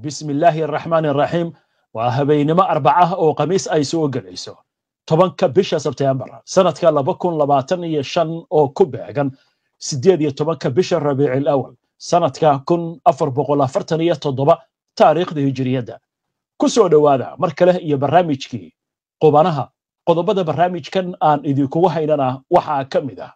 Bismillaahi araxmaani araxiim. Waa habeennimo Arbacaha oo Khamiis ay soo gelayso, 10-ka bisha Sebteembar sanadka 2025, oo ku beegan 18-ka bisha Rabiicil Awal sanadka 1447 taariikhda Hijiriyadda. Ku soo dhowaada mar kale iyo barnaamijkii Qubanaha. Qodobada barnaamijkan aan idinkugu haynana waxaa ka mid ah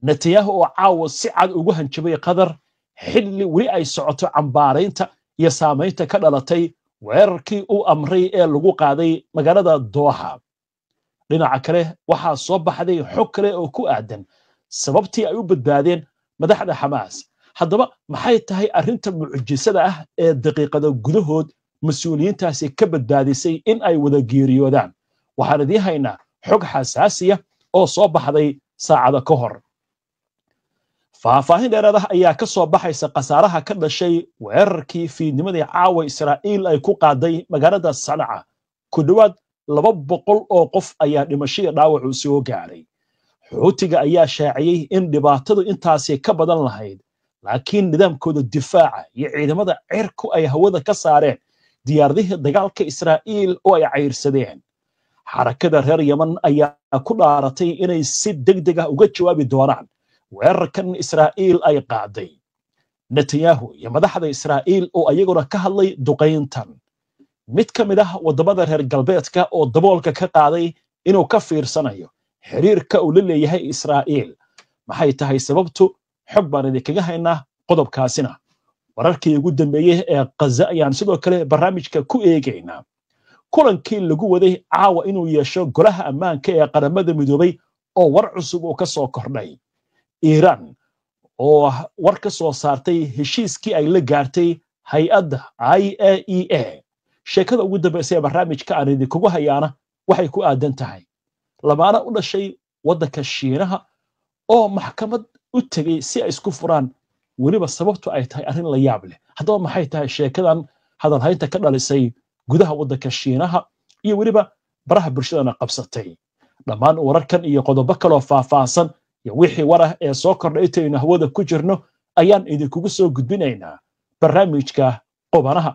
Netanyahu oo caawa si cad ugu hanjabay Qatar, xilli weli ay socoto cambaaraynta iyo saamaynta ka dhalatay weerarkii uu amray ee lagu qaaday magaalada Dooxa. Dhinaca kale, waxaa soo baxday xog kale oo ku aadan sababtii ay u badbaadeen madaxda Xamaas. Haddaba, maxay tahay arrinta mucjisada ah ee daqiiqada gudahood mas-uuliyiintaasi ka badbaadisay in ay wada geeriyoodaan? Waxaan idiin haynaa xog xasaasiya oo soo baxday saacada ka hor. Faahfaahin dheeraad ah ayaa ka soo baxaysa khasaaraha ka dhashay weerarkii fiidnimadii caawa Israa'iil ay ku qaaday magaalada Sanaca. Ku dhowaad 200 oo qof ayaa dhimashaya dhaawacu soo gaaray. Xuutiga ayaa shaaciyey in dhibaatadu intaasi ka badan lahayd, laakiin nidaamkooda difaaca iyo ciidamada cirku ay hawada ka saareen diyaaradihii dagaalka Israa'iil oo ay cayrsadeen. Xarakada reer Yeman ayaa ku dhaaratay inay si degdeg ah uga jawaabi doonaan weerarkan Israa'iil ay qaaday. Netanyahu iyo madaxda Israa'iil oo ayaguna ka hadlay duqayntan. Mid ka mid ah waddamada reer galbeedka oo daboolka ka qaaday inuu ka fiirsanayo xiriirka uu la leeyahay Israa'iil. Maxay tahay sababtu? Xog baan idinkaga haynaa qodobkaasina. Wararkii ugu dambeeyey ee Qaza ayaan sidoo kale barnaamijka ku eegaynaa. Kulankii lagu waday caawa inuu yeesho Golaha Ammaanka ee Qaramada Midoobay oo war cusub uu ka soo kordhay. Iiraan oo war ka soo saartay heshiiskii ay la gaartay hay-adda IAEA. Sheekada ugu dambaysa ee barnaamijka aan idinkugu hayaana waxay ku aadan tahay lamaana u dhashay waddanka Shiinaha oo maxkamad u tegey si ay isku furaan, weliba sababtu ay tahay arrin la yaab leh. Haddaba, maxay tahay sheekadan hadalhaynta ka dhalisay gudaha waddanka Shiinaha iyo weliba baraha bulshadana qabsatay? Dhammaan wararkan iyo qodobo kaloo faahfaahsan iyo wixii war ah ee soo kordhay intaynu hawada ku jirno ayaan idinkugu soo gudbinaynaa barnaamijka Qubanaha.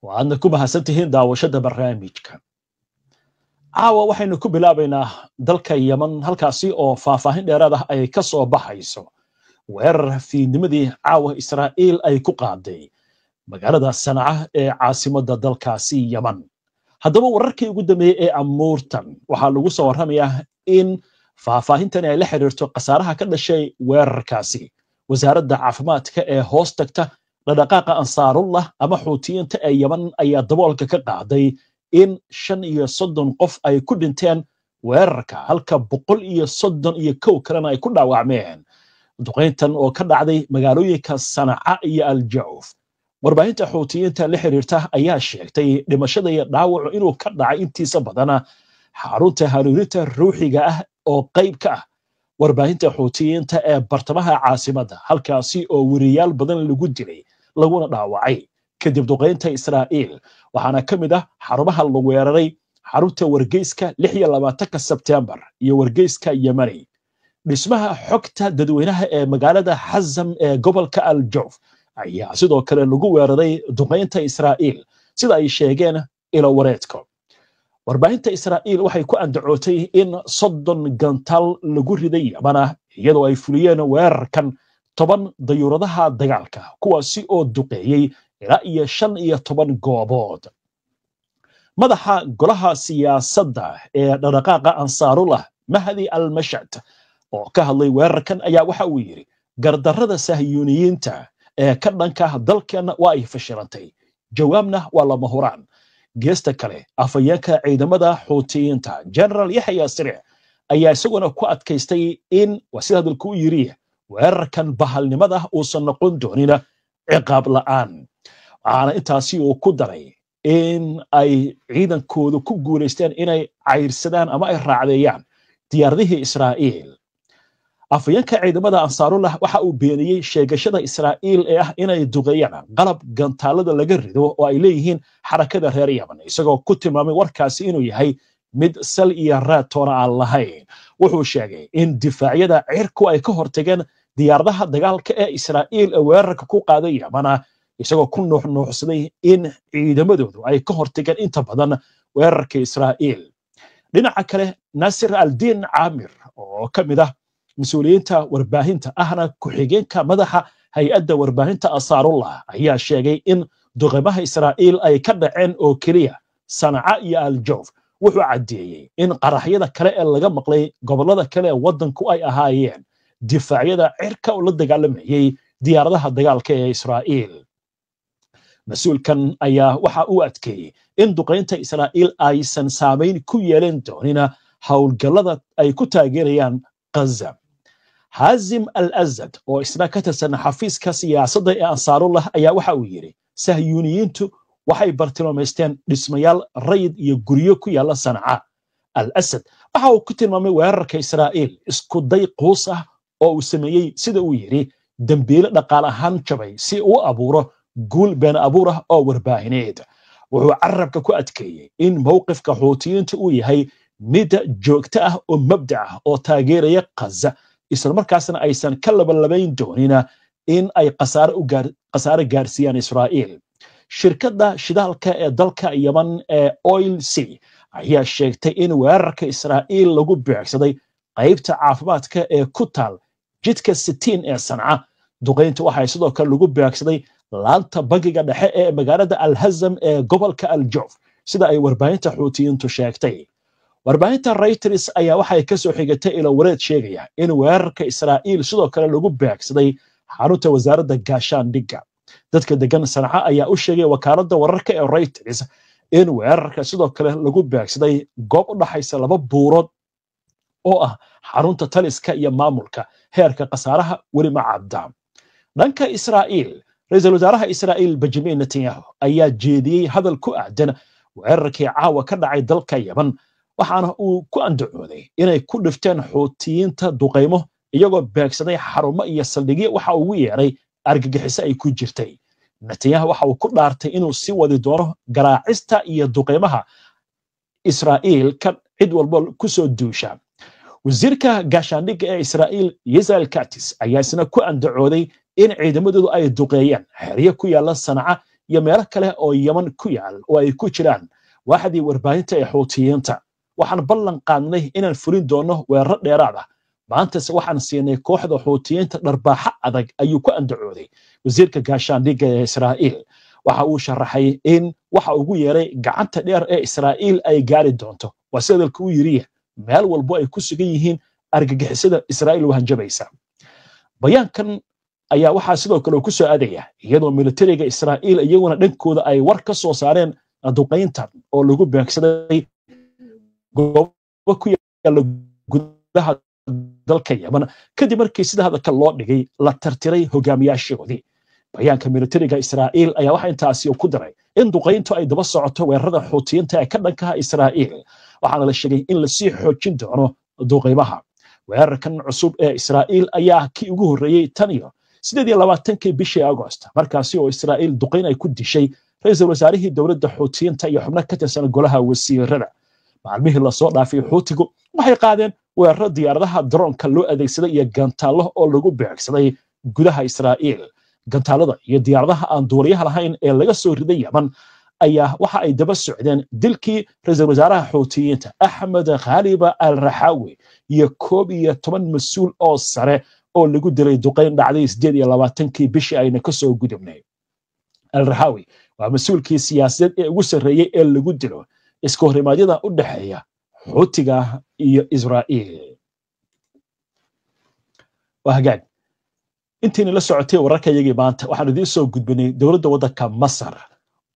Waadna ku mahadsan tihiin daawashada barnaamijka. Caawa waxaynu ku bilaabaynaa dalka Yeman, halkaasi oo faahfaahin dheeraad ah ay ka soo baxayso weerar fiidnimadii caawa Israa'iil ay ku qaaday magaalada Sanaca ee caasimadda dalkaasi Yeman. Haddaba, wararkii ugu dambeeyey ee amuurtan waxaa lagu soo warramayaa in faahfaahintani ay la xiriirto khasaaraha ka dhashay weerarkaasi. Wasaaradda caafimaadka ee hoos tagta dhaqdhaqaaqa Ansaarullah ama Xuutiyiinta ee Yeman ayaa daboolka ka qaaday in 35 qof ay ku dhinteen weerarka, halka 131 kalena ay ku dhaawacmeen duqayntan oo ka dhacday magaalooyinka Sanaca iyo Aljawf. Warbaahinta Xuutiyiinta la xiriirta ayaa sheegtay dhimashada iyo dhaawacu inuu ka dhacay intiisa badana xarunta haruurinta ruuxiga ah oo qayb ka ah warbaahinta Xuutiyiinta ee bartamaha caasimadda, halkaasi oo weriyaal badan lagu dilay laguna dhaawacay kadib duqaynta Israa'iil. Waxaana ka mid ah xarumaha la weeraray xarunta wargeyska 26-ka Sebteembar iyo wargeyska Yemani, dhismaha xogta dadweynaha ee magaalada Xazam ee gobolka Aljawf ayaa sidoo kale lagu weeraray duqaynta Israa'iil, sida ay sheegeen ilo wareedka. Warbaahinta Israa'iil waxay ku andacootay in 30 gantaal lagu riday Yamana, iyadoo ay fuliyeen weerarkan 10 dayuuradaha dagaalka, kuwaasi oo duqeeyey ilaa iyo 15 goobood. Madaxa golaha siyaasadda ee dhaqdhaqaaqa Ansaarullah, Mahdi Almashat, oo ka hadlay weerarkan ayaa waxa uu yidhi: "Gardarrada Sahyuuniyiinta ee ka dhanka dalkeenna waa ay fashilantay, jawaabna waa lama huraan." Geesta kale, afhayeenka ciidamada Xuutiyiinta, General Yaxya Sariic, ayaa isaguna ku adkaystay in, waa sida hadalku u yidhi, weerarkan bahalnimada uusan noqon doonina ciqaab la'aan. Waxaana intaasi uu ku daray in ay ciidankoodu ku guulaysteen inay cayrsadaan ama ay raacdeeyaan diyaaradihii Israa'iil. Afhayeenka ciidamada Ansaarullah waxa uu beeniyey sheegashada Israa'iil ee ah inay duqeeyaan qalab gantaalada laga rido oo ay leeyihiin xarakada reer Yaman, isagoo ku tilmaamay warkaasi inuu yahay mid sal iyo raad toona aan lahayn. Wuxuu sheegay in difaacyada cirku ay ka hortageen diyaaradaha dagaalka ee Israa'iil ee weerarka ku qaaday Yamana. isagoo ku nuuxnuuxsaday in ciidamadoodu ay ka hortageen inta badan weerarka Israa'iil. Dhinaca kale, Nasir Aldiin Caamir oo ka mid ah mas-uuliyiinta warbaahinta ahna ku-xigeenka madaxa hay-adda warbaahinta Ansaarullah ayaa sheegay in duqeymaha Israa'iil ay ka dhaceen oo keliya Sanca iyo Aljoof. Wuxuu caddeeyey in qaraxyada kale ee laga maqlay gobollada kale ee waddanku ay ahaayeen difaacyada cirka oo la dagaalamayey diyaaradaha dagaalka ee Israa'iil. Mas-uulkan ayaa waxa uu adkeeyey in duqaynta Israa'iil aysan saamayn ku yeelan doonina howlgallada ay ku taageerayaan Ghaza. Haazim Al Azad oo isna ka tirsan xafiiska siyaasadda ee Ansaarullah ayaa waxa uu yidhi Sahyuuniyiintu waxay bartilmaameysteen dhismayaal rayid iyo guryo ku yaalla Sanca. Al Asad waxa uu ku tilmaamay weerarka Israa'iil isku day quus ah oo uu sameeyey, sida uu yidhi, dembiile dhaqaale ahaan jabay si uu abuuro guul been abuur ah oo warbaahineed. Wuxuu carabka ku adkeeyey in mowqifka Xuutiyiinta uu yahay mid joogto ah oo mabda ah oo taageeraya Ghaza, islamarkaasna aysan ka labalabayn doonina in ay khasaare gaarsiiyaan Israa'iil. Shirkadda shidaalka ee dalka Yaman ee Oil C ayaa sheegtay in weerarka Israa'iil lagu beegsaday qaybta caafimaadka ee ku taal jidka 60 ee Sanca. Duqaynta waxay sidoo kale lagu beegsaday laanta bangiga dhexe ee magaalada Alhazam ee gobolka Aljoof, sida ay warbaahinta Xuutiyiintu sheegtay. Warbaahinta Reuters ayaa waxay ka soo xigatay ilo wareed sheegaya in weerarka Israa'iil sidoo kale lagu beegsaday xarunta wasaaradda gaashaandhigga. Dadka degan Sanca ayaa u sheegay wakaaladda wararka ee Reuters in weerarka sidoo kale lagu beegsaday goob u dhaxaysa laba buurood oo ah xarunta taliska iyo maamulka. Heerka khasaaraha weli ma cadda. Dhanka Israa'iil, ra-iisul wasaaraha Israa'iil Benjamin Netanyahu ayaa jeediyey hadal ku aadan weerarkii caawa ka dhacay dalka Yaman, waxaana uu ku andacooday inay ku dhifteen Xuutiyiinta duqaymo iyagoo beegsaday xarumo iyo saldhigyo waxa ugu yeeray argagixiso ay ku jirtay. Netanyahu waxa uu ku dhaartay inuu sii wadi doono garaacista iyo duqaymaha Israa'iil ka cid walba ku soo duusha. Wasiirka gaashaandhigga ee Israa'iil Yisrael Katis ayaa isna ku andacooday in ciidamadoodu ay duqeeyeen xeryo ku yaalla Sanca iyo meelo kale oo Yaman ku yaal oo ay ku jiraan waaxdii warbaahinta ee Xuutiyiinta. Waxaan ballan qaadnay inaan fulin doono weeraro dheeraad ah, maantase waxaan siinay kooxda Xuutiyiinta dharbaaxo adag, ayuu ku andacooday wasiirka gaashaandhigga ee Israa'iil. Waxa uu sharaxay in waxa ugu yeeray gacanta dheer ee Israa'iil ay gaari doonto, waa si hadalka u yiriya, meel walbo ay ku sugan yihiin argagixisada Israa'iil u hanjabaysa. Bayaankan ayaa waxaa sidoo kale ku soo aadaya iyadoo militariga Israa'iil iyaguna dhankooda ay war ka soo saareen duqayntan oo lagu beegsaday goobo ku yaalla gudaha dalka Yaman, kadib markii sida hadalka loo dhigay la tirtiray hogaamiyaashoodii. Bayaanka militariga Israa'iil ayaa waxa intaasi ku daray in duqayntu ay daba socoto weerarada Xuutiyiinta ee ka dhankaha Israa'iil, waxaana la sheegay in lasii xoojin doono duqaymaha. Weerarkan cusub ee Israa'iil ayaa kii ugu horreeyey tan iyo 28-kii bishii Agost, markaasi oo Israa'iil duqayn ay ku dishay ra-iisul wasaarihii dowladda Xuutiyiinta iyo xubno ka tirsan golaha wasiirada. Maalmihii lasoo dhaafay Xuutigu waxay qaadeen weeraro diyaaradaha daroonka loo adeegsaday iyo gantaallo oo lagu beegsaday gudaha Israa'iil. Gantaalada iyo diyaaradaha aan duuliyaha lahayn ee laga soo riday Yaman ayaa waxa ay daba socdeen dilkii ra-iisul wasaaraha Xuutiyiinta Axmed Khaaliba Al Raxaawi iyo 11 mas-uul oo sare oo lagu dilay duqayn dhacday 28-kii bishii ayna ka soo gudubnay. Al Raxaawi waa mas-uulkii siyaasadeed ee ugu sarreeyey ee lagu dilo iska horimaadyada u dhexeeya Xuutiga iyo Israa'iil. Waa hagaag, intiina la socotay wararkayagii maanta waxaan idiin soo gudbinay dowladda waddanka Masar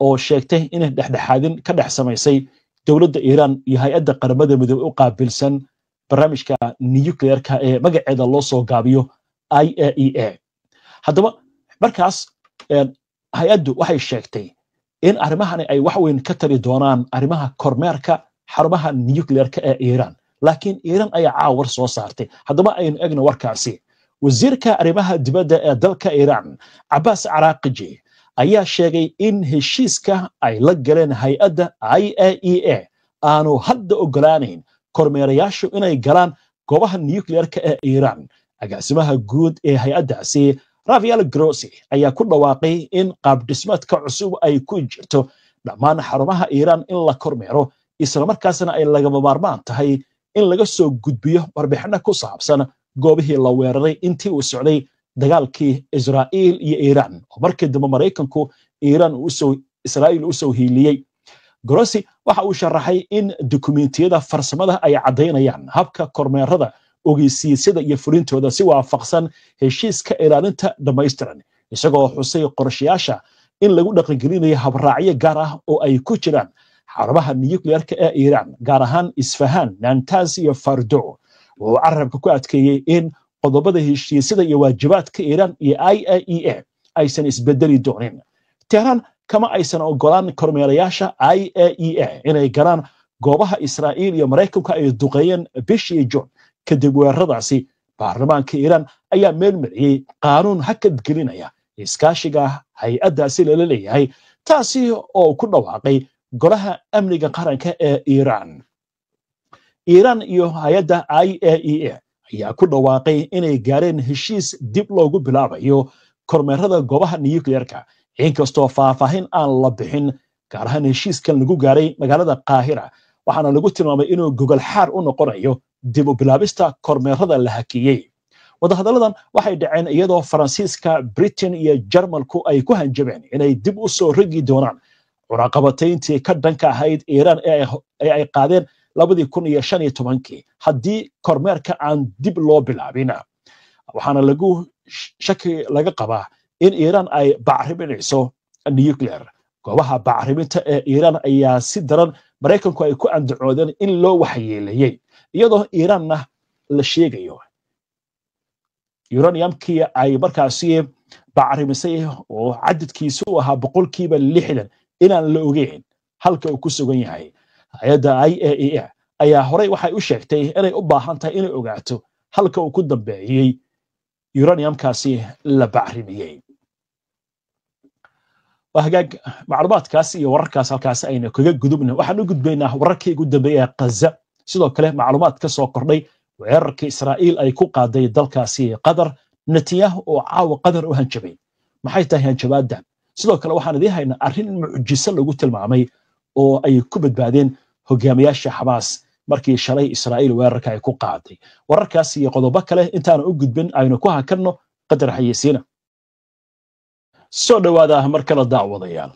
oo sheegtay inay dhexdhexaadin ka dhex samaysay dowladda Iiraan iyo hay-adda Qaramada Midoobey u qaabilsan barnaamijka nuclearka ee magaceeda loo soo gaabiyo IAEA. Haddaba markaas hay-addu waxay sheegtay in arrimahani ay wax weyn ka tari doonaan arrimaha kormeerka xarumaha nuclearka ee Iiraan, laakiin Iiraan ayaa caawar soo saartay. Haddaba aynu egno warkaasi. Wasiirka arrimaha dibadda ee dalka Iiraan Cabbaas Caraaqiji ayaa sheegay in heshiiska ay la galeen hay-adda IAEA aanu hadda ogolaanayn kormeerayaashu inay galaan goobaha nuclearka ee Iiraan. Agaasimaha guud ee hay-addaasi Rafael Grossi ayaa ku dhawaaqay in qaabdhismeedka cusub ay ku jirto dhammaan xarumaha Iiraan in la kormeero, islamarkaasna ay lagama maarmaan tahay in laga soo gudbiyo warbixino ku saabsan goobihii la weeraray intii uu socday dagaalkii Israa'iil iyo Iiraan, oo markii dambe Maraykanku Iiraan Israa'iil u soo hiiliyey. Grossi waxa uu sharaxay in dukumentiyada farsamada ay caddaynayaan habka kormeerada, ogeysiisyada iyo fulintooda si waafaqsan heshiiska ilaalinta dhammaystiran, isagoo xusay qorshayaasha in lagu dhaqangelinayo habraacyo gaar ah oo ay ku jiraan xarumaha nukliyeerka ee Iiraan, gaar ahaan Isfahan, Natanz iyo Fardo. Wuxuu carabka ku adkeeyey in qodobada heshiisyada iyo waajibaadka Iiraan iyo IAEA aysan isbedeli doonin. Tehraan kama aysan ogolaan kormeerayaasha IAEA inay galaan goobaha Israa'iil iyo Maraykanku ay duqeeyeen bishii Juun. Kadib weeraradaasi, baarlamaanka Iiraan ayaa meel mariyey qaanuun hakad gelinaya iskaashiga hay-addaasi lala leeyahay, taasi oo ku dhawaaqay Golaha Amniga Qaranka ee Iiraan. Iiraan iyo hay-adda IAEA ayaa ku dhawaaqay inay gaareen heshiis dib loogu bilaabayo kormeerada goobaha nukliyeerka, inkastoo faahfaahin aan la bixin, gaar ahaan heshiiskan lagu gaaray magaalada Qaahira. Waxaana lagu tilmaamay inuu gogol xaar u noqonayo dib u bilaabista kormeerada la hakiyey. Wadahadalladan waxay dhaceen iyadoo Faransiiska, Britain iyo Jarmalku ay ku hanjabeen inay dib u soo rogi doonaan cunaqabatayntii ka dhanka ahayd Iiraan ee ay qaadeen 2015-kii haddii kormeerka aan dib loo bilaabin. Waxaana lagu shaki laga qabaa in Iiraan ay bacriminayso nuclear. Goobaha bacriminta ee Iiraan ayaa si daran Maraykanku ay ku andacoodeen in loo waxyeeleeyey, iyadoo Iiraanna la sheegayo uraniumkii ay markaasi bacrimisay oo cadadkiisu u ahaa 60% inaan la ogeyn halka uu ku sugan yahay. Hay-adda IAEA ayaa horey waxay u sheegtay inay u baahan tahay inay ogaato halka uu ku dambeeyey uraniumkaasi la bacrimiyey. Waa hagaag, macluumaadkaas iyo wararkaas halkaas aynu kaga gudubna. Waxaan u gudbaynaa wararkii ugu dambeeyay ee Ghaza, sidoo kale macluumaad ka soo kordhay weerarkii Israa'iil ay ku qaaday dalkaasi Qatar, Netanyahu oo caawa Qatar u hanjabay. Maxay tahay hanjabaaddan? Sidoo kale waxaan idiin haynaa arrin mucjiso lagu tilmaamay oo ay ku badbaadeen hogaamiyaasha Xamaas markii shalay Israa'iil weerarka ay ku qaaday. Wararkaas iyo qodobo kale intaanu u gudbin, aynu ku hakanno qadar xayeysiina. Soo dhowaada mar kale, daawadayaal.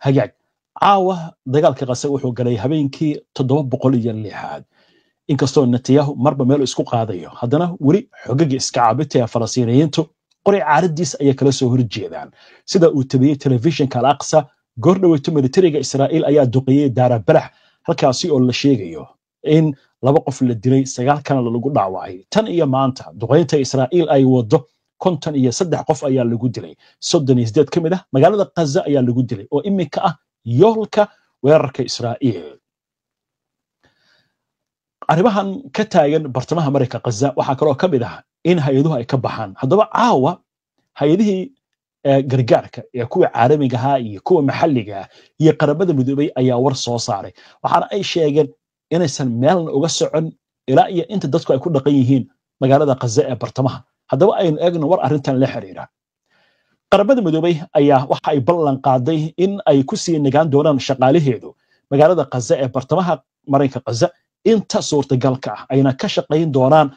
Hagaag, caawa dagaalka Qase wuxuu galay habeenkii 706-aad. Inkastoo Netanyahu marba meel isku qaadayo, haddana weli xogaga iska caabinta ee Falastiiniyiintu qori caaradiis ayay kala soo horjeedaan. Sida uu tabiyey telefishinka Al Aqsa goor dhaweyto, militariga Israa'iil ayaa duqeeyey Daara Balax, halkaasi oo la sheegayo in 2 qof la dilay, 9 kalena lagu dhaawacay. Tan iyo maanta duqeynta Israa'iil ay wado, 53 qof ayaa lagu dilay, 38 ka mid ah magaalada Ghaza ayaa lagu dilay oo iminka ah yoolka weerarka Israa'iil. Arrimahan ka taagan bartamaha Marayka Ghaza waxaa kaloo ka mid ah in hay-aduhu ay ka baxaan. Haddaba caawa hay-adihii gargaarka ee kuwa caalamiga ahaa iyo kuwa maxalliga ah iyo Qaramada Midoobay ayaa war soo saaray, waxaana ay sheegeen inaysan meelna uga socon ilaa iyo inta dadku ay ku dhaqan yihiin magaalada Ghaza ee bartamaha. Haddaba aynu eegno war arrintan la xiriira. Qaramada Midoobay ayaa waxa ay ballan qaaday in ay ku sii nagaan doonaan shaqaalaheedu magaalada Ghaza ee bartamaha Marinka Ghaza inta suurtagalka ah, ayna ka shaqayn doonaan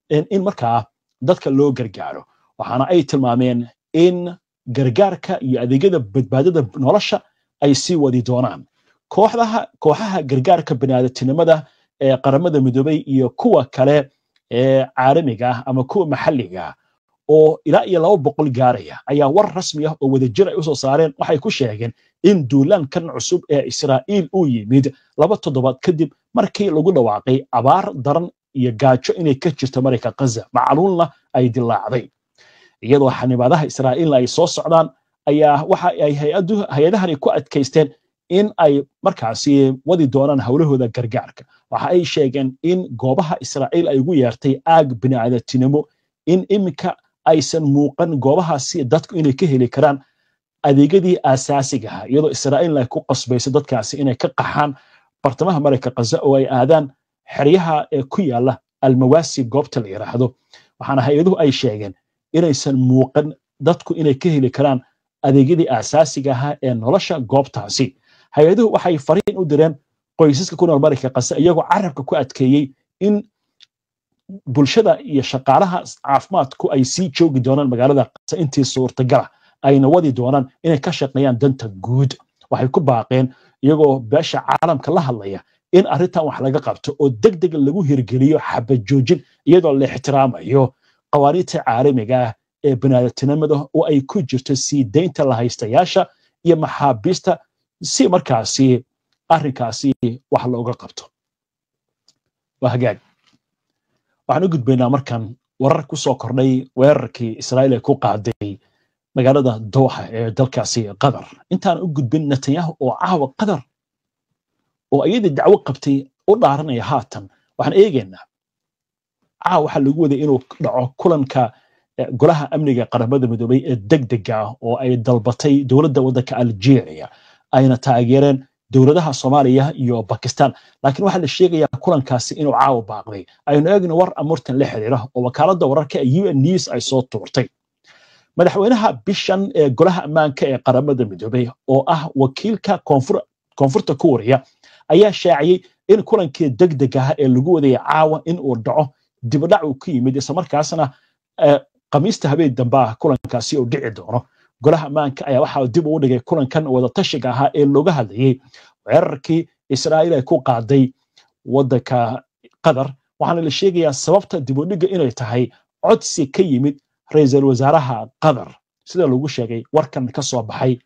in markaa dadka loo gargaaro. Waxaana ay tilmaameen in gargaarka iyo adeegyada badbaadada nolosha ay sii wadi doonaan. Kooxdaha kooxaha gargaarka bini'aadatinimada ee Qaramada Midoobay iyo kuwa kale ee caalamiga ah ama kuwa maxalliga ah oo ilaa iyo 200 gaaraya ayaa war rasmi ah oo wadajir ay usoo saareen waxay ku sheegeen in duulaankan cusub ee Israa'iil uu yimid 2 toddobaad kadib markii lagu dhawaaqay abaar daran iyo gaajo inay ka jirto Marayka Ghaza, macluulna ay dilaacday. Iyadoo xanibaadaha Israa'iilna ay soo socdaan ayaa waxa ay hay-adahani ku adkaysteen in ay markaasi wadi doonaan howlahooda gargaarka. Waxa ay sheegeen in goobaha Israa'iil ay ugu yeertay aag bini'aadatinimo in iminka aysan muuqan goobahaasi dadku inay ka heli karaan adeegyadii aasaasiga ahaa, iyadoo Israa'iilna ay ku qasbayso dadkaasi inay ka qaxaan bartamaha Marayka Ghaza oo ay aadaan xeryaha ee ku yaala Almawaasi, goobta la yidhaahdo. Waxaana hay-aduhu ay sheegeen inaysan muuqan dadku inay ka heli karaan adeegyadii aasaasiga ahaa ee nolosha goobtaasi. Hay-aduhu waxay fariin u direen qoysaska ku nool Marinka Qasa, iyagoo carabka ku adkeeyey in bulshada iyo shaqaalaha caafimaadku ay sii joogi doonaan magaalada Qasa intii suurtagala, ayna wadi doonaan inay ka shaqeeyaan danta guud. Waxay ku baaqeen, iyagoo beesha caalamka la hadlaya, in arrintan wax laga qabto oo deg deg lagu hirgeliyo xabad joojin, iyadoo la ixtiraamayo qawaaniinta caalamiga ah ee bini'aadantinimada oo ay ku jirto sii deynta la haystayaasha iyo maxaabiista, si markaasi arrinkaasi wax looga qabto. Waa hagaag, waxaan u gudbaynaa markan warar ku soo kordhay weerarkii Israa'iil ay ku qaaday magaalada Dooxa ee dalkaasi Qatar. Intaan u gudbin, Netanyahu oo caawa Qatar oo iyadii dacwo qabtay u dhaaranaya haatan, waxaan eegaynaa caawa waxaa lagu waday inuu dhaco kulanka Golaha Amniga Qaramada Midoobay ee degdega ah oo ay dalbatay dowladda waddanka Algeria, ayna taageereen dowladaha Soomaaliya iyo Bakistan, laakiin waxaa la sheegayaa kulankaasi inuu caawa baaqday. Aynu eegno war amurtan la xiriira oo wakaaladda wararka ee UN News ay soo tuurtay. Madaxweynaha bishan ee Golaha Ammaanka ee Qaramada Midoobay oo ah wakiilka Koonfurta Kuuriya ayaa shaaciyey in kulankii degdeg ah ee lagu wadayay caawa in uu dhaco dibadhac uu ku yimid, islamarkaasna Khamiista habeen dambe ah kulankaasi uu dhici doono. Golaha Ammaanka ayaa waxaa dib ugu dhigay kulankan wadatashiga ahaa ee looga hadlayey weerarkii Israa'iil ay ku qaaday waddanka Qatar, waxaana la sheegayaa sababta dib u dhigga inay tahay codsi ka yimid ra'iisul wasaaraha Qatar, sida lagu sheegay warkan ka soo baxay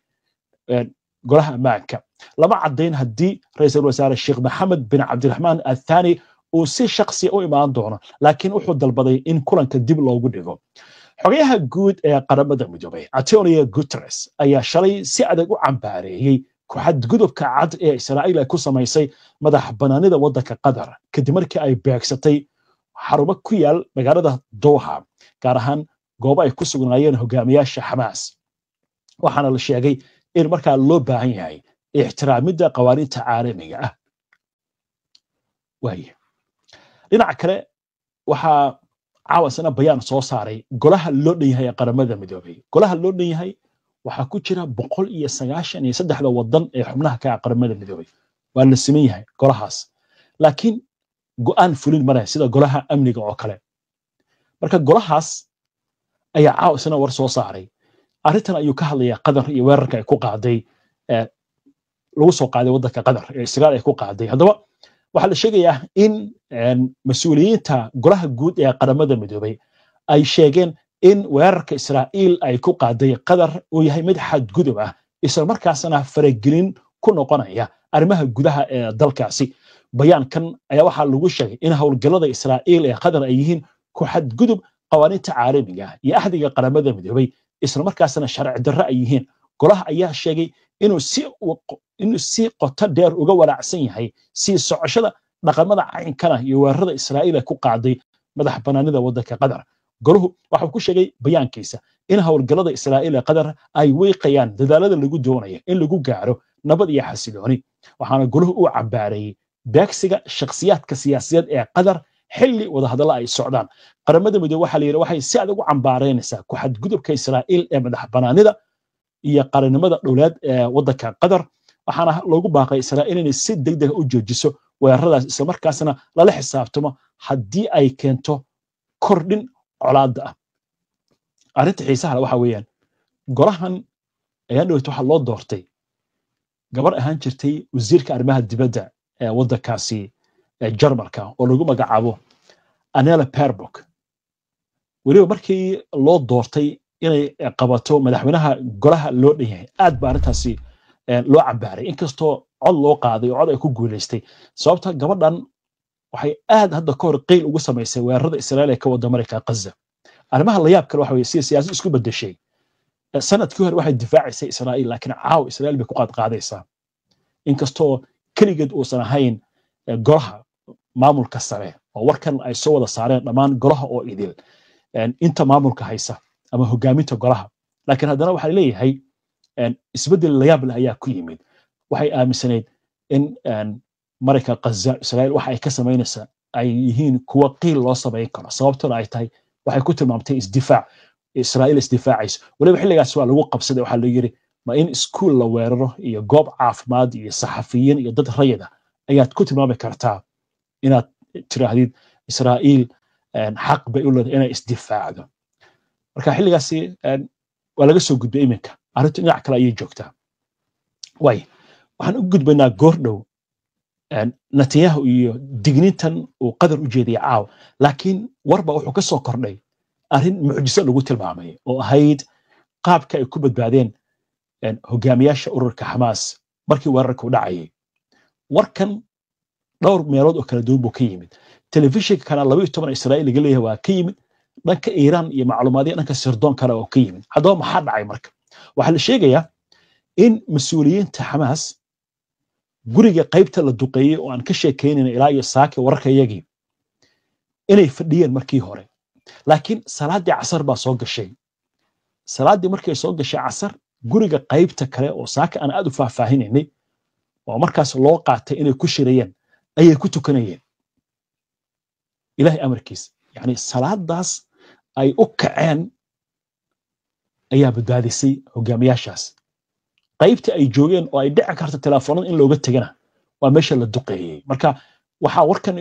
Golaha Ammaanka. Lama caddayn haddii ra'iisul wasaare Sheekh Maxamed bin Cabdiraxmaan Athani uu si shakhsi u imaan doono, laakiin wuxuu dalbaday in kulanka dib loogu dhigo. Xogayaha guud ee Qaramada Midoobay Antonio Guterres ayaa shalay si adag u cambaareeyey ku-xadgudubka cad ee Israa'iil ay ku samaysay madax banaanida waddanka Qatar, kadib markii ay beegsatay xarumo ku yaal magaalada Dooxa, gaar ahaan goobo ay ku sugnaayeen hogaamiyaasha Xamaas, waxaana la sheegay in markaa loo baahan yahay ixtiraamidda qawaaniinta caalamiga ah. Waaye, dhinaca kale, waxaa caawa bayaan soo saaray Golaha loo dhan yahay ee Qaramada Midoobay. Golaha loo dhan yahay waxaa ku jira 193-da wadan ee xubnaha ka ah Qaramada Midoobay. Waa la siman yahay golahaas, laakiin go'aan fulin ma leh sida Golaha Amniga oo kale. Marka golahaas ayaa caawa isna war soo saaray. Arrintan ayuu ka hadlayaa, Qatar iyo weerarka ay ku qaaday, lagu soo qaaday waddanka Qatar ee Israa'iil ay ku qaaday. Haddaba waxaa la sheegayaa in mas-uuliyiinta Golaha Guud ee Qaramada Midoobay ay sheegeen in weerarka Israa'iil ay ku qaaday Qatar uu yahay mid xadgudub ah, isla markaasna faragelin ku noqonaya arrimaha gudaha ee dalkaasi. Bayaankan ayaa waxaa lagu sheegay in howlgallada Israa'iil ee Qatar ay yihiin ku xadgudub qawaaniinta caalamiga ah iyo axdiga Qaramada Midoobay, isla markaasna sharci darro ay yihiin. Golaha ayaa sheegay inuu si qoto dheer uga walaacsan yahay sii socoshada dhaqamada caynkana iyo weerarada Israa'iil ay ku qaaday madax banaanida waddanka Qatar. Golahu waxau ku sheegay bayaankiisa in howlgallada Israa'iil ee Qatar ay wiiqayaan dadaalada lagu doonayo in lagu gaaro nabad iyo xasilooni, waxaana golahu uu cambaareeyey beegsiga shakhsiyaadka siyaasiyeed ee Qatar xilli wadahadalla ay socdaan. Qaramada Midoobe waxaa la yidhi waxay si adag u cambaareynaysaa ku xadgudubka Israa'iil ee madax banaanida iyo qarannimada dhowleed ee waddanka Qatar, waxaana loogu baaqay Israa'iil inay si degdeg u joojiso weeraradaas, islamarkaasna lala xisaabtamo haddii ay keento kordhin colaadda ah. Arrinta xiisaha leh waxa weeyaan, golahan ayaan dhoweyta waxaa loo doortay gabar ahaan jirtay wasiirka arrimaha dibadda ee waddankaasi Jarmalka oo lagu magacaabo Annalena Baerbock. Weliba markii loo doortay inay qabato madaxweynaha Golaha loo dhan yahay, aad ba arrintaasi loo cambaaray, inkastoo cod loo qaaday oo cod ay ku guulaystay, sababta gabadhan waxay aad hadda ka hor qeyl ugu samaysay weerarada Israa'iil ee ka wada Marinka Qaza. Arrimaha la yaab kale waxa weye sida siyaasad isku bedeshay. Sanadkii hore waxay difaacaysay Israa'iil, laakiin caaw Israa'iil bay ku qaadqaadaysaa, inkastoo keligeed uusan ahayn golaha maamulka sare oo warkan ay soo wada saareen dhammaan golaha oo idil, inta maamulka haysa ama hogaaminta golaha, laakiin haddana waxaa leeyahay isbeddel layaab leh ayaa ku yimid. Waxay aaminsanayd in Marinka Qaza Israa'iil waxa ay ka samaynaysaa ay yihiin kuwa qiil loo samayn karo, sababtuna ay tahay waxay ku tilmaamtay isdifaac. Israa'iil isdifaacayso. Weliba xilligaas waa lagu qabsaday, waxaa la yiri ma in iskuul la weeraro iyo goob caafimaad iyo saxafiyiin iyo dad rayid ah ayaad ku tilmaami kartaa inaad tiraahdid Israa'iil xaq bay u leedahay inay isdifaacdo. Marka xilligaasi waa laga soo gudbay, iminka arrintu dhinac kale ayay joogtaa. Waay, waxaan u gudbaynaa goor dhow Netanyahu iyo digniintan uu Qadar u jeediyay caaw, laakiin warba wuxuu ka soo kordhay arrin mucjiso lagu tilmaamay oo ahayd qaabka ay ku badbaadeen hogaamiyaasha ururka Xamaas markii weerarka u dhacayay. Warkan dhowr meelood oo kala duwan buu ka yimid. Telefishinka Kanaal 12 Israa'iil laga leeyahay waa ka yimid, dhanka Iiraan iyo macluumaadyo dhanka sirdoon kale oo ka yimid. Haddaba maxaa dhacay? Marka waxaa la sheegayaa in mas-uuliyiinta Xamaas guriga qaybta la duqeeyey oo aan ka sheekaynayna ilaa iyo saake wararka iyagii inay fadhiyeen markii hore, laakiin salaaddii casar baa soo gashay. Salaaddii markay soo gashay casar, guriga qaybta kale oo saaka aan aad u faahfaahinaynay oo markaas loo qaatay inay ku shirayeen ayay ku tukanayeen. Ilahay amarkiis, yani salaadaas ay u kaceen ayaa badbaadisay hogaamiyaashaas. Qaybta ay joogeen oo ay dhici karto telefoonada in looga tegana waa meesha la duqeeyey. Marka waxaa warkan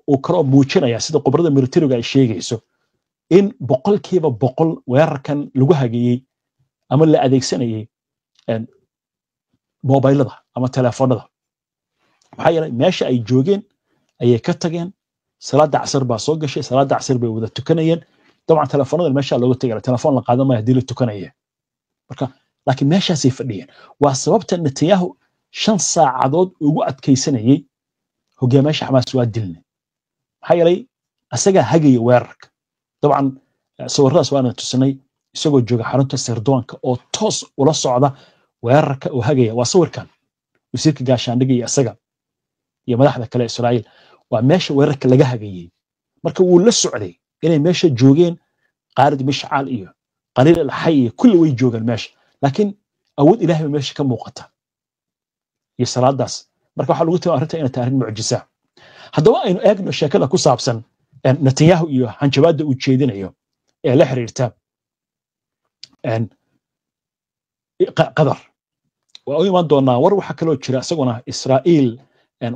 uu kaloo muujinaya, sida khubrada militariga ay sheegayso, in 100% weerarkan lagu hageeyey ama la adeegsanayay mobilada ama telefoonada, maxaa yeelay meesha ay joogeen ayay ka tageen, salaada casar baa soo gashay, salaada casar bay wada tukanayeen. Dabcan telefoonada meesha looga tegay, telefoon la qaadan maayo haddii la tukanaya. Marka laakiin meeshaasay fadhiyeen. Waa sababta Netanyahu 5 saacadood ugu adkaysanayay hogaamiyaasha Xamaas waa dilne, maxaa yeelay asagaa hagaya weerarka. Dabcan sawiradaas waana tusinay isagoo jooga xarunta sirdoonka oo toos ula socda weerarka oo hagaya. Waa sawirkan wasiirka gaashaandhiga iyo isaga iyo madaxda kale Israa'iil, waa meesha weerarka laga hagayey. Marka wuu la socday inay meesha joogeen Qaalid Mishcaal iyo Qaliil Alxay iyo kulli way joogaan meesha, laakiin awood Ilaahay ba meesha ka muuqata iyo salaadaas. Marka waxaa lagu tilmaamay arrinta inay tahay arrin mucjisa. Haddaba aynu eegno sheekada ku saabsan Netanyahu iyo hanjabaadda uu jeedinayo ee la xiriirta Qatar. Waa u imaan doonaa war. Waxaa kaloo jira isaguna Israa'iil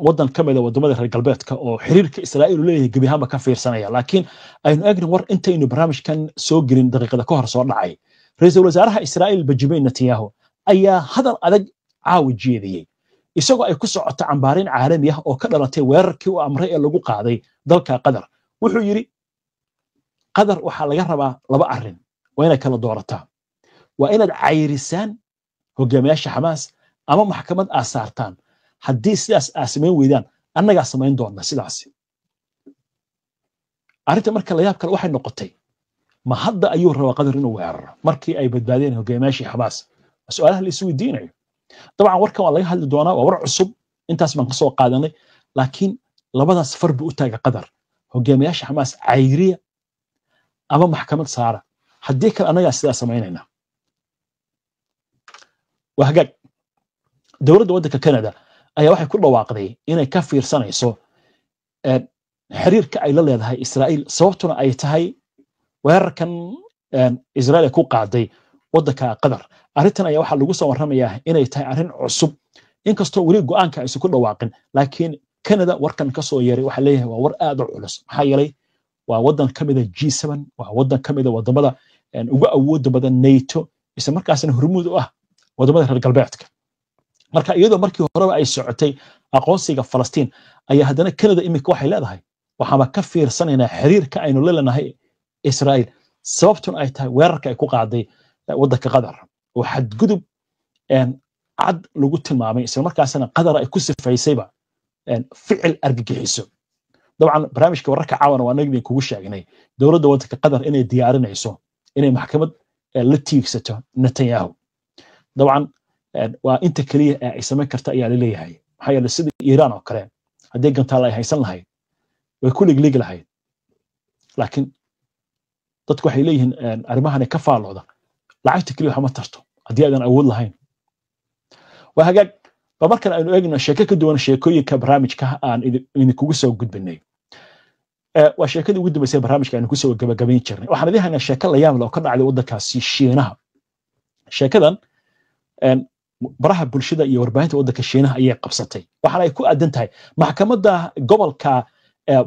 waddan ka mida waddamada reer galbeedka oo xiriirka Israa'iil uu leeyahay gebi ahaanba ka fiirsanaya, laakiin aynu eegno war intaynu barnaamijkan soo gelin daqiiqada ka hor soo dhacay. Ra'iisul wasaaraha Israa'iil Benjamin Netanyahu ayaa hadal adag caawa jeediyey isagoo ay ku socoto cambaarin caalami ah oo ka dhalatay weerarkii uu amray ee lagu qaaday dalka Qatar. Wuxuu yidhi Qatar waxaa laga rabaa laba arrin, waa inay kala doorataa: waa inaad cayrisaan hogaamiyaasha Xamaas ama maxkamad aad saartaan. Haddii sidaas aad samayn weydaan, annagaa samayn doonna sidaasi. Arrinta marka layaab kale waxay noqotay, ma hadda ayuu rabaa Qatar inuu weeraro markii ay badbaadeen hogaamiyaashii Xamaas? Waa su'aalaha la isweydiinayo. Dabcan warkan waa laga hadli doonaa, waa war cusub, intaas baan kasoo qaadanay, laakiin labadaas far buu u taaga Qatar: hogaamiyaasha Xamaas cayriya ama maxkamad saara, haddii kale annagaa sidaa samaynayna. Waa hagaag. Dowladda waddanka Canada ayaa waxay ku dhawaaqday inay ka fiirsanayso xiriirka ay la leedahay Israa'iil, sababtuna ay tahay weerarkan Israa'iil ay ku qaaday waddanka Qatar. Arrintan ayaa waxaa lagu soo warramayaa inay tahay arrin cusub, inkastoo weli go'aanka aysan ku dhawaaqin, laakiin Canada warkan ka soo yeeray waxaa leeyahay waa war aad u culus, maxaa yeelay waa waddan ka mida G7, waa waddan ka mida waddamada ugu awoodda badan NATO, isla markaasna hormuud u ah waddamada reer galbeedka. Marka iyadoo markii horeba ay socotay aqoonsiga Falastiin, ayaa haddana Canada iminka waxay leedahay waxaaba ka fiirsanaynaa xiriirka aynu la leenahay Israa'iil, sababtuna ay tahay weerarka ay ku qaaday waddanka Qatar oo xadgudub cad lagu tilmaamay, isla markaasna Qatar ay ku sifaysayba ficil argagixiso. Dabcan barnaamijka wararka caawana waa anaga idinkugu sheegnay dowladda waddanka Qatar inay diyaarinayso inay maxkamad la tiigsato Netanyahu. Dabcan waa inta keliya ee ay samayn karta ayaa la leeyahay, maxaa yeelay sida Iiraan oo kale haddii gantaal ay haysan lahayd way ku ligligi lahayd, laakiin dadku waxay leeyihiin arrimahani ka faallooda lacagta keliya waxma tarto haddii aadan awood lahayn. Waa hagaag. Ba markan aynu eegno sheeko ka duwan sheekooyinka barnaamijka aan idinkugu soo gudbinay. Waa sheekadii ugu dambeysay barnaamijka aynu kusoo gabagabayn jirnay. Waxaan idin haynaa sheeko la yaab leh oo ka dhacday waddankaasi Shiinaha. Sheekadan baraha bulshada iyo warbaahinta waddanka Shiinaha ayay qabsatay, waxaana ay ku aadan tahay maxkamadda gobolka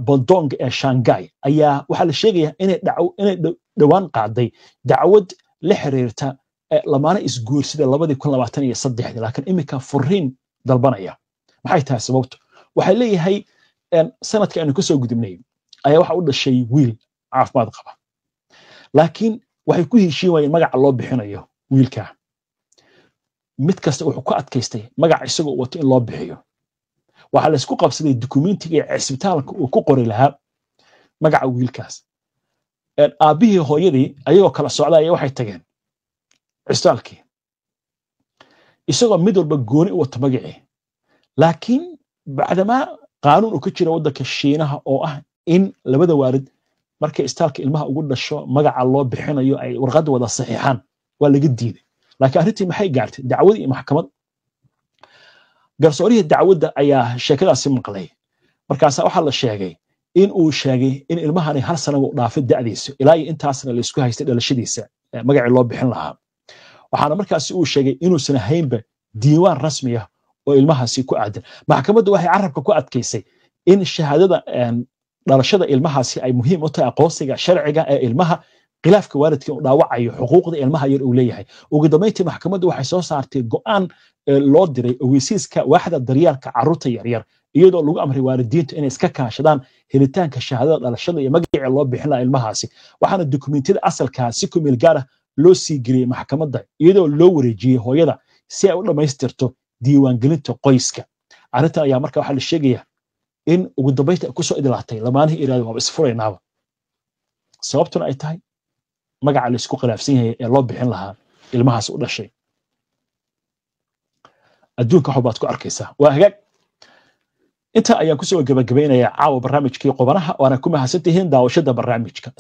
Bondong ee Shanghai ayaa waxaa la sheegayaa inay dhowaan qaaday dacwad la xiriirta lamaane isguursida 2023, laakiin iminka furiin dalbanaya. Maxay tahay sababtu? Waxay leeyahay sanadka aynu kasoo gudubnay ayaa waxa u dhashay wiil caafimaad qaba, laakiin waxay ku heshiin waayeen magaca loo bixinayo wiilka. Mid kasta wuxuu ku adkaystay magac isagoo wato in loo bixiyo. Waxaa laysku qabsaday dukumentiga ee cisbitaalka uu ku qori lahaa magaca wiilkaas. Aabbihii hooyadii ayagoo kala socda ayaa waxay tageen cisbitaalkii, isagoo mid walba gooni u wato magacii. Laakiin bacdamaa qaanuun uu ka jira waddanka Shiinaha oo ah in labada waalid markay istaalka ilmaha ugu dhasho magaca loo bixinayo ay warqadda wada saxiixaan, waa laga diiday. Laakiin arrintii maxay gaartay? Dacwad iyo maxkamad. Garsoorihii dacwadda ayaa sheekadaasi maqlay. Markaasaa waxaa la sheegay in uu sheegay in ilmahani hal sana uu dhaafay da'diisa, ilaa iyo intaasna laysku haystay dhalashadiisa magacii loo bixin lahaa. Waxaana markaasi uu sheegay inuusan ahaynba diiwaan rasmi ah oo ilmahaasi ku aadan. Maxkamaddu waxay carabka ku adkaysay in shahaadada dhalashada ilmahaasi ay muhiim u tahay aqoonsiga sharciga ee ilmaha, khilaafka waalidka uu dhaawacayo xuquuqda ilmaha yar uu leeyahay. Ugu dambeyntii maxkamaddu waxay soo saartay go'aan loo diray ogeysiiska waaxda daryeelka carruurta yaryar, iyadoo lagu amray waalidiintu inay iska kaashadaan helitaanka shahaadada dhalashada iyo magacii loo bixin lahaa ilmahaasi. Waxaana dukumentiyada asalkaa si ku meel gaar ah loo sii geliyey maxkamadda, iyadoo loo wareejiyey hooyada si ay u dhammaystirto diiwaangelinta qoyska. Arrintan ayaa marka waxaa la sheegayaa in ugu dambeynta ay kusoo idlaatay lamaanihii iraada waaba isfuraynaaba, sababtuna ay tahay magaca laysku khilaafsan yahay ee loo bixin lahaa ilmahaas u dhashay. Adduunka wax baad ku arkaysaa. Waa hagaag, inta ayaan kusoo gabagabaynayaa caawa barnaamijkii qubanaha, waana ku mahadsantihiin daawashada barnaamijka.